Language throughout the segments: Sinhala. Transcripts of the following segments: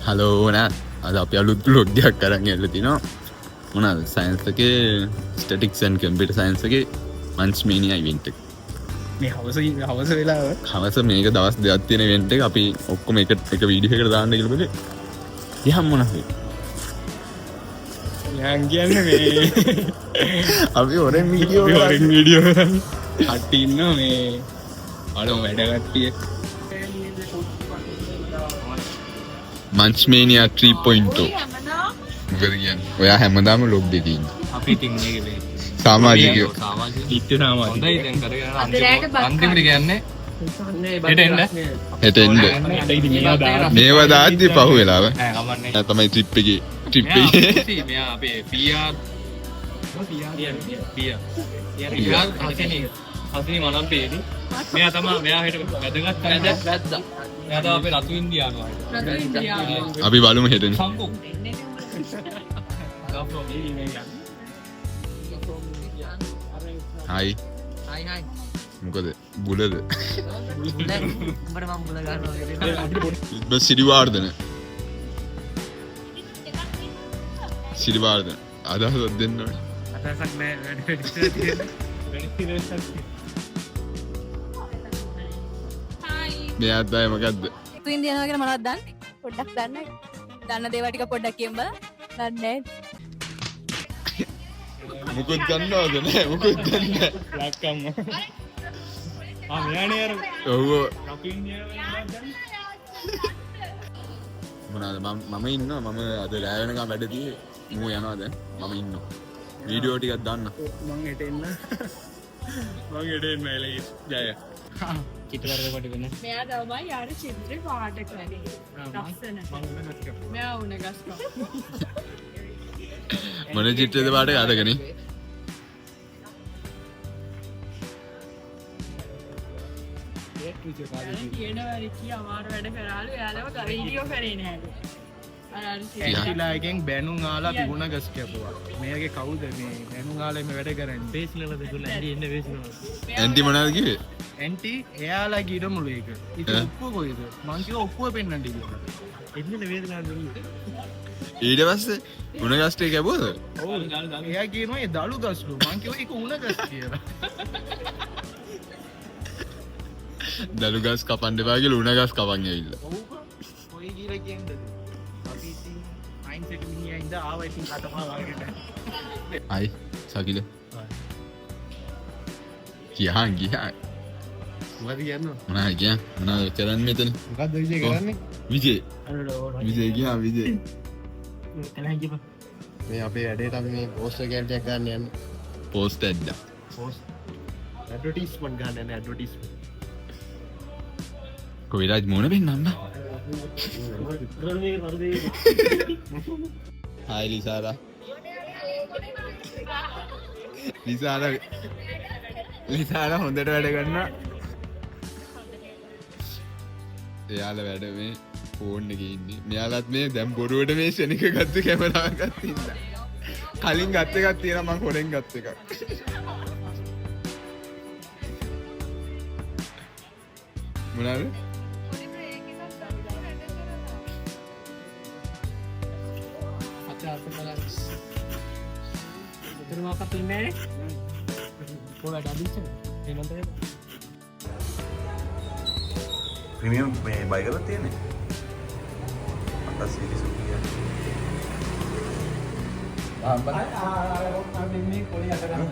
හලෝ නෑ, අද අපි අලුත් බ්ලොග් එකක් අරන් ඇවිල්ලා තිනවා. මොනවාද? සයන්ස් එකේ ස්ටැටික්ස් ඇන්ඩ් කම්පියුටර් සයන්ස් එකේ මන්ච්මේනියා ඉවෙන්ට් එක. මේ හවස හවස වෙලාව. හවස මේක දවස් දෙකක් තියෙන ඉවෙන්ට් එක අපි ඔක්කොම එක එක වීඩියෝ එකකට දාන්න කියලා බැලුවේ. ගියම් මොනවද? යන් කියන්නේ මේ අපි හොරෙන් වීඩියෝ අපි හොරෙන් වීඩියෝ කරන්නේ. කට්ටිය ඉන්නවා මේ අර වැඩ කට්ටිය. මන්ච්මේනියා 3.0. මොකද කියන්නේ? ඔයා හැමදාම ලොග් එකේ ඉන්නේ. අපි ඉතින් මේක මේ සමාජිකයෝ. සමාජික නිත්‍ය සමාජික. හොඳයි දැන් කරගෙන යන අද රෑට බත් අන්තිමට කියන්නේ හෙට එන්න. හෙට එන්න. හෙට ඉතින් මේවා දාලා මේවා දාද්දි පහු වෙලාව. නෑ කමන්නේ. එයා තමයි ට්‍රිප් එකේ ට්‍රිප් එකේ මෙයා අපේ PR PR PR Hasini Hasini මනම්පේනි. මෙයා තමයි මෙයා හෙට වැදගත් වැද්දා. මෙයා තමයි අපේ රතු ඉන්දියානුවා හෙට. රතු ඉන්දියානුවා. අපි බලමු හෙටනේ. සංකු. හයි හයි හයි. මොකද බුලද? උඹට මම බුල ගන්නවා. ඉබ්බ සිරිවාර්ධන සිරිවාර්ධන අදහසක් දෙන්න ඕනේ. අදහසක් නෑ, වැඩ වැඩි. මෙයාත් අය මොකද්ද? රතු ඉන්දියානුවා කියලා මොනවද දන්නේ? පොඩ්ඩක් දන්නේ. දන්න දේවල් ටික පොඩ්ඩක් කියමු බලන්න. දන්නේ නෑ. මුකුත් දන්නවද නෑ මුකුත් දන්නේ නෑ. ලක්කම්ම. ආ මෙයානේ අර ඔව් ඔව්. රතු ඉන්දියානුවා දන්නේ. මොනවාද මම ඉන්නවා, මම අද රෑ වෙනකම් වැඩ තියෙ. මූ යනවා දැන්, මම ඉන්නවා. වීඩියෝ ටිකක් දාන්න. මං හෙට එන්න. මං හෙට එන්න එලයි. ජය. කිටවර්ග කොට වෙන. මෙයා තමයි යාර චිත්‍රේ පාට කරේ. ලස්සන. මං උණ ගස් කැපුවා. මෙයා උණ ගස් කප්පා. මොන චිත්‍රයද පාට අරගනේ? කියනවා රිකි අමාරු වැඩ කරාලු, එයාලම වීඩියෝ කරේ නෑලු. අර අර ඇන්ටිලා එකෙන් බැනුම් ආලා අපි උණ ගස් කැපුවා. මෙයාගේ කවුද මේ බැනුම් ආලා මේ වැඩ කරන්නේ? වේස්නවද දුන්න ඇන්ටි එන්න වේස්නවද? ඇන්ටි මොනවද කිව්වේ? ඇන්ටි එයාලා ගිරමුළු එක. ඉතින් ඔප්පුව කොහෙද? මං කිව්වා ඔප්පුව පෙන්නන්න කියලා. එන්න වේදනාව දුන්නේ. ඊට පස්සේ උණ ගස් ටික කැපුවද? ඔව්. එයා කියනවා ඒ දළු ගස්ලු. මං කිව්වා ඒක උණ ගස් කියලා. දළු ගස් කපන්න එපා කියලා උණ ගස් කපන් ඇවිල්ලා. ඔව් බං. කොයි කියලා කියන්නද? අපි ඉතින් සයන්ස් එක මිනිහා ඉඳ ආවා ඉතින් කටපා වගේට. අයි සකිල කියහන් ගියා. මොකද කියන්නේ? මොනවද කියන්නේ? මොනවද කරන්නේ මෙතන? මොකද්ද විජේ කරන්නේ? විජේ විජේ ගියා විජේ. මේ අපේ වැඩේට අපි මේ පෝස්ටර් කැල් ටිකක් ගන්න යන්නේ. පෝස්ට් ඇඩ්ඩා. පෝස්ට් ඇඩ්වර්ටයිස්මන්ට් ගන්න යන්නේ ඇඩ්වර්ටයිස්මන්ට්. කො විරාජ් මූණ පෙන්නන්න බා. හායි ලිසාරා. ලිසාරා ලිසාරා හොඳට වැඩ කරනවා. එයාලා වැඩ මේ ෆෝන් එකේ ඉන්නේ. මෙයාලත් මේ දැන් බොරුවට මේ ෂණික ගත්ත කැමරාව එකක් තින්නා. කලින් ගත්ත එකක් තියෙනවා, මං හොරෙන් ගත්ත එකක්. මොනවාද? අත අත බලන්න. මෙතන මොකක්ද ඉන්නේ? පොඩ අදින්න. ඒ මන්ට ප්‍රීමියම් මේ බයි කරලා තියෙන්නේ. 700 සුඛිය. මේ කොලේ අත ගන්න.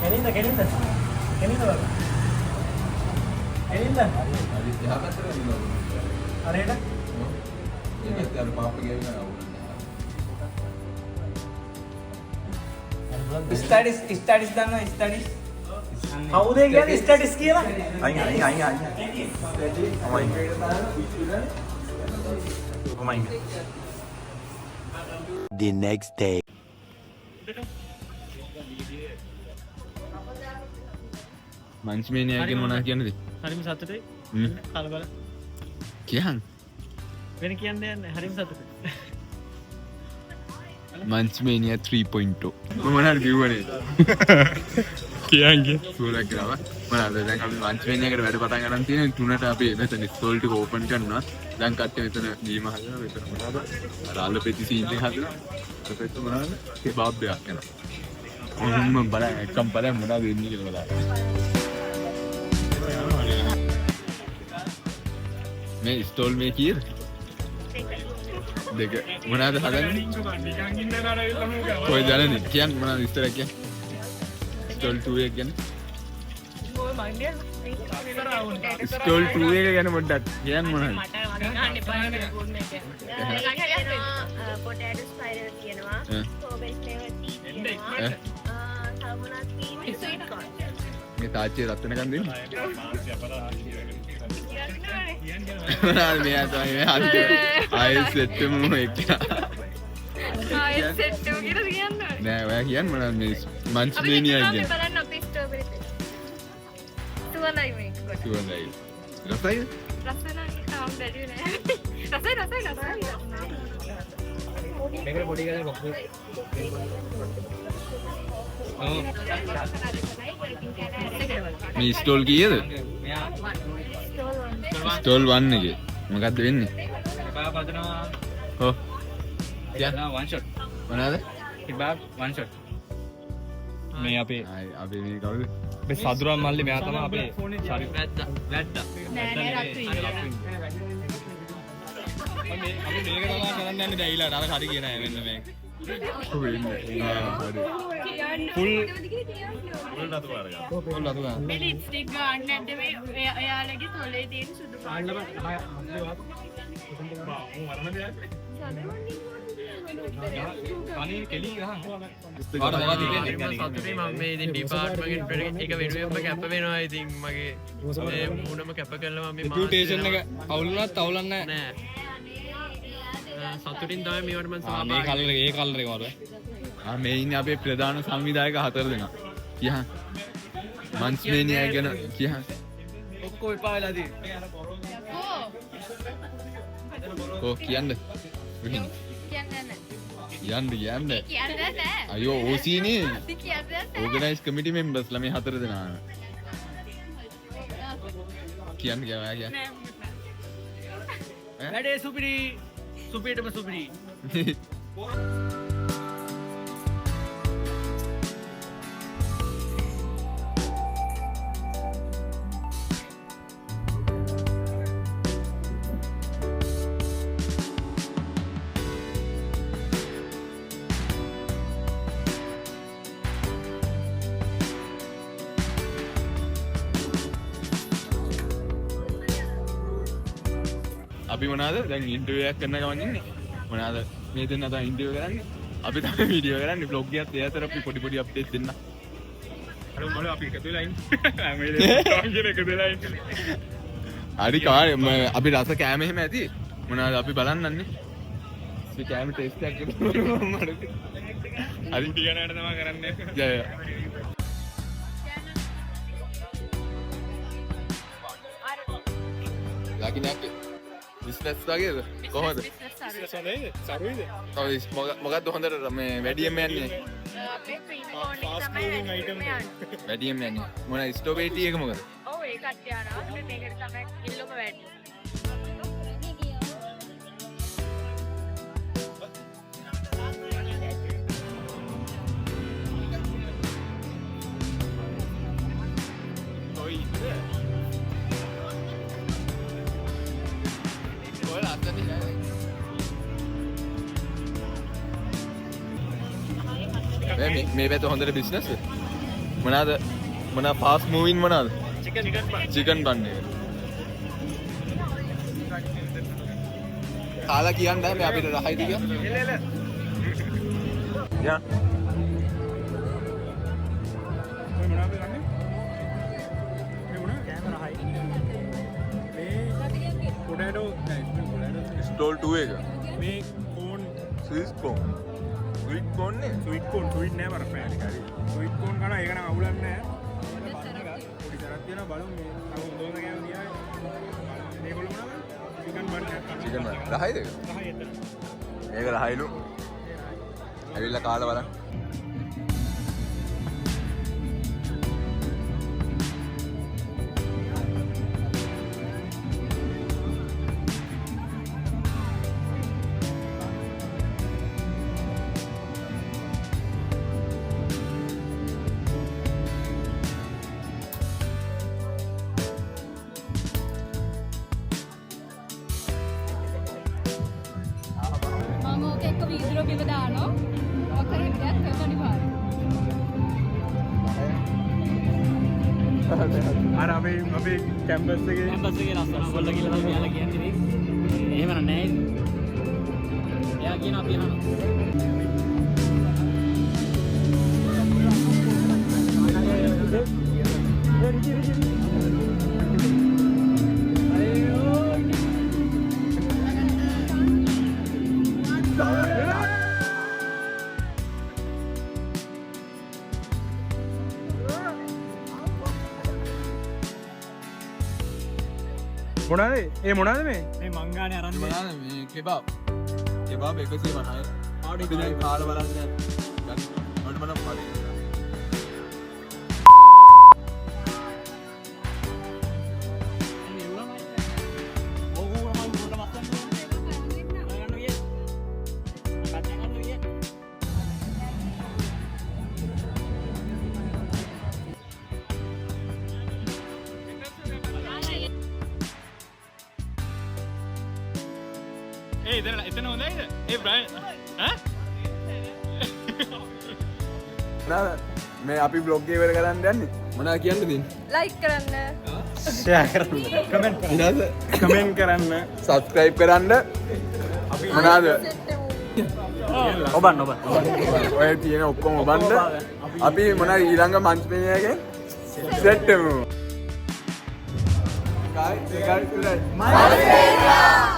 කෙලින්ද කෙලින්ද කෙලින්ද බලන්න. කෙලින්ද? එහා පැත්තට යන්න. අරේට ඒ පැත්තේ අර පාප ගියා. ස්ටඩිස් ස්ටඩිස් දන්නවා ස්ටඩිස්. කවුද ඒ කියන්නේ ස්ටඩිස් කියලා? අයින් අයින් අයින් අයින්. අමයි. අමයි. The next day. මන්ච්මේනියා ගැන මොනවද කියන්නද? හරිම සතුටුයි. හ්ම්. කලබල. කියහන්. වෙන කියන්න දෙයක් නෑ. හරිම සතුටුයි. මන්ච්මේනියා 3.0. මම මොනවාද කිව්වනේ? කියන්නේ සූරක් කියලා. මොනවාද දැන් අපි මන්ච්මේනියා එකට වැඩ පටන් ගන්න තියෙන තුනට අපි මෙතන ස්ටෝල් ටික ඕපන් කරනවා. දැන් කට්ටිය මෙතන බීම හදනවා. මෙතන මොනවාද? අර අල පෙති සීන් එක හදනවා. අර පෙත්ත මොනවාද? කෙබාබ් එකක් යනවා. ඔහොම බලන්න එකම් බලන්න මොනවද වෙන්නේ කියලා බලන්න. මේ ස්ටෝල් මේ කීයද? දෙක. මොනවාද හදන්නේ? කොයි දන්නේ කියන්න මොනවද විස්තර කියන්න. ස්ටෝල් 2 එක ගැන. ස්ටෝල් 2 එක ගැන පොඩ්ඩක් කියන්න මොනවද? පොටේටෝ ස්පයිරල් තියෙනවා, ස්ට්‍රෝබෙරි ෆ්ලේවර් ටී තියෙනවා, සල්මොනා ක්‍රීම්, ස්වීට් කෝන්. මේ තාච්චිය රත් වෙනකන් දෙන්න. මොනවද මෙයා තමයි මේ අන්තිම ආයෙ සෙට් එකම එක්ක. ආයෙත් සෙට් එක කියලා කියන්න ඕනේ. නෑ ඔයා කියන්න මොනවද මේ මන්ච්මේනියා කියන්නේ. බලන්න අපේ ස්ට්‍රෝබෙරි සුවඳයි මේක ගොඩක්. සුවඳයි. රසයිද? රස නම් තාම බැලුවේ නෑ. රසයි රසයි රසයි. මේකට පොඩි ගානක් ඔක්කොම. මේ ස්ටෝල් කීයද? ස්ටෝල් 1 එකේ. මොකද්ද වෙන්නේ? කෙබාබ් හදනවා. ඔව්. කියන්න වන් ෂොට්. මොනවාද? කෙබාබ් වන් ෂොට්. මේ අපේ ආයි අපේ මේ කවුද? අපේ සදුරන් මල්ලි මෙයා තමයි අපේ ශරීර වැද්දා වැද්දා. නෑ නෑ රතු ඉන්න. අපි මේක තමයි කරන්න යන්නේ දැන් ඊළඟට අර හරි කියන අය මෙන්න මේක. ඔව් වෙන්නේ. ආ හරි. ෆුල් මුල් රතු පාට ගන්න. ෆුල් රතු ගන්න. මේ ලිප්ස්ටික් ගන්න නැද්ද මේ එයාලගේ තොලේ තියෙන සුදු පාට? අනේ කෙලි ගහන්. ඔයාට මොකක්ද හිතෙන්නේ? සතුටුයි මම මේ ඉතින් ඩිපාර්ට්මන්ට් එක වෙනුවෙන්ම කැප වෙනවා. ඉතින් මගේ මේ මූණම කැප කරලා මම මේ රෙපියුටේෂන් එක අවුල් වුණත් අවුලක් නැහැ. නෑ. සතුටින් තමයි මේවට මම ආ මේ සහභාගී කලර් එක ඒ කලර් එක වර. ආ මේ ඉන්නේ අපේ ප්‍රධාන සංවිධායක හතර දෙනා. කියහන්. මන්ච්මේනියා ගැන කියහන්. ඔක්කොම එපා වෙලා තියෙන්නේ. ඔව් කියන්න. විහිණ. කියන්න නෑ. කියන්න කියන්න. කියන්න නෑ. අයියෝ OC නේ. කියන්න නෑ. ඕගනයිස් කමිටි මෙම්බර්ස් ලා මේ හතර දෙනා. කියන්න කියන්න ඔයා කියන්න. වැඩේ සුපිරි සුපිරිටම සුපිරි. අපි මොනවාද දැන් ඉන්ටර්විව් එකක් කරන ගමන් ඉන්නේ. මොනවාද මේ දෙන්නා තමයි ඉන්ටර්විව් කරන්නේ. අපි තමයි වීඩියෝ කරන්නේ ව්ලොග් එකත් ඒ අතර අපි පොඩි පොඩි අප්ඩේට් දෙන්න. අර මොන අපි එකතු වෙලා ඉන්නේ. හැම වෙලේම කියන එකතු වෙලා ඉන්නේ. හරි කාර් අපි රස කෑම එහෙම ඇති. මොනවාද අපි බලන්නන්නේ. අපි කෑම ටේස්ට් එකක් කරමු. හරි ටික නෑට තමයි කරන්නේ. ජය ජය. ලකිනක් බිස්නස් වගේද කොහොමද? බිස්නස් හොඳයිද? සරුයිද? ඔව් මොකද්ද හොඳට මේ වැඩියෙන්ම යන්නේ? අපේ ක්‍රීම් කෝන් එක තමයි වැඩියෙන්ම යන්නේ. වැඩියෙන්ම යන්නේ. මොන ස්ට්‍රෝබෙරි ටී එක මොකද? ඔව් ඒකත් යනවා. මේකට තමයි ඉල්ලුම වැඩි. මේ පැත්ත හොඳට බිස්නස් මොනවාද මොනවා ෆාස්ට් මූවින් මොනවාද? චිකන් බන් එක. කාලා කියන්න මේ අපිට රහයිද කියලා. යා. ඔය මොනවද ගන්නේ? මේ මොනවද? කෑම රහයි. මේ පොටේටෝ නෑ පොටේටෝ ස්ටෝල් 2 එක. මේ කෝන් ස්විස් කෝන්. ස්වීට් කෝන් නේ? ස්වීට් කෝන් ස්වීට් නෑ බර ෆෑන් එක හරි. ස්වීට් කෝන් කනවා ඒක නම් අවුලක් නෑ. පොඩි තරක් තියෙනවා බලමු මේ තව හොඳ හොඳ කෑම තියයි. මේගොල්ලෝ මොනවද? චිකන් බන් රහයිද ඒක? ඒක රහයිලු. ඇවිල්ලා කාලා බලන්න. මම ඕක එක්ක වීදුරුව බිම දානවා. ඔක කරේ දෙයක් කරන්න අනිවාර්යයෙන්. අර අපේ අපේ කැම්පස් එකේ කැම්පස් එකේ ලස්සන ඔයගොල්ලෝ කියලා තමයි මෙයාලා කියන්නේ ඉතින්. එහෙම නෑ ඉතින්. එයා කියනවා අපි අහනවා. මොනවාද ඒ මොනවාද මේ මේ මංගානේ අරන් දෙන්නේ. මොනවාද මේ කෙබාබ්? කෙබාබ් 150යි. අපි දැන් කාලා බලන්න දැන්. මට මනම් පඩේ. ඒ එතන එතන හොඳයිද? ඒ බ්‍රයන් ඈ මොනවාද මේ අපි බ්ලොග් එක ඉවර කරන්න යන්නේ? මොනවද කියන්න තියෙන්නේ? ලයික් කරන්න. ෂෙයා කරන්න කමෙන්ට් කරන්න කමෙන්ට් කරන්න සබ්ස්ක්‍රයිබ් කරන්න. මොනවාද? ඔබන්න ඔබන්න. ඔය තියෙන ඔක්කොම ඔබන්න. අපි මොනවාද ඊළඟ මංච් මෙනියගෙන් සෙට් වෙමු. 1 2 3 මල්සේනා.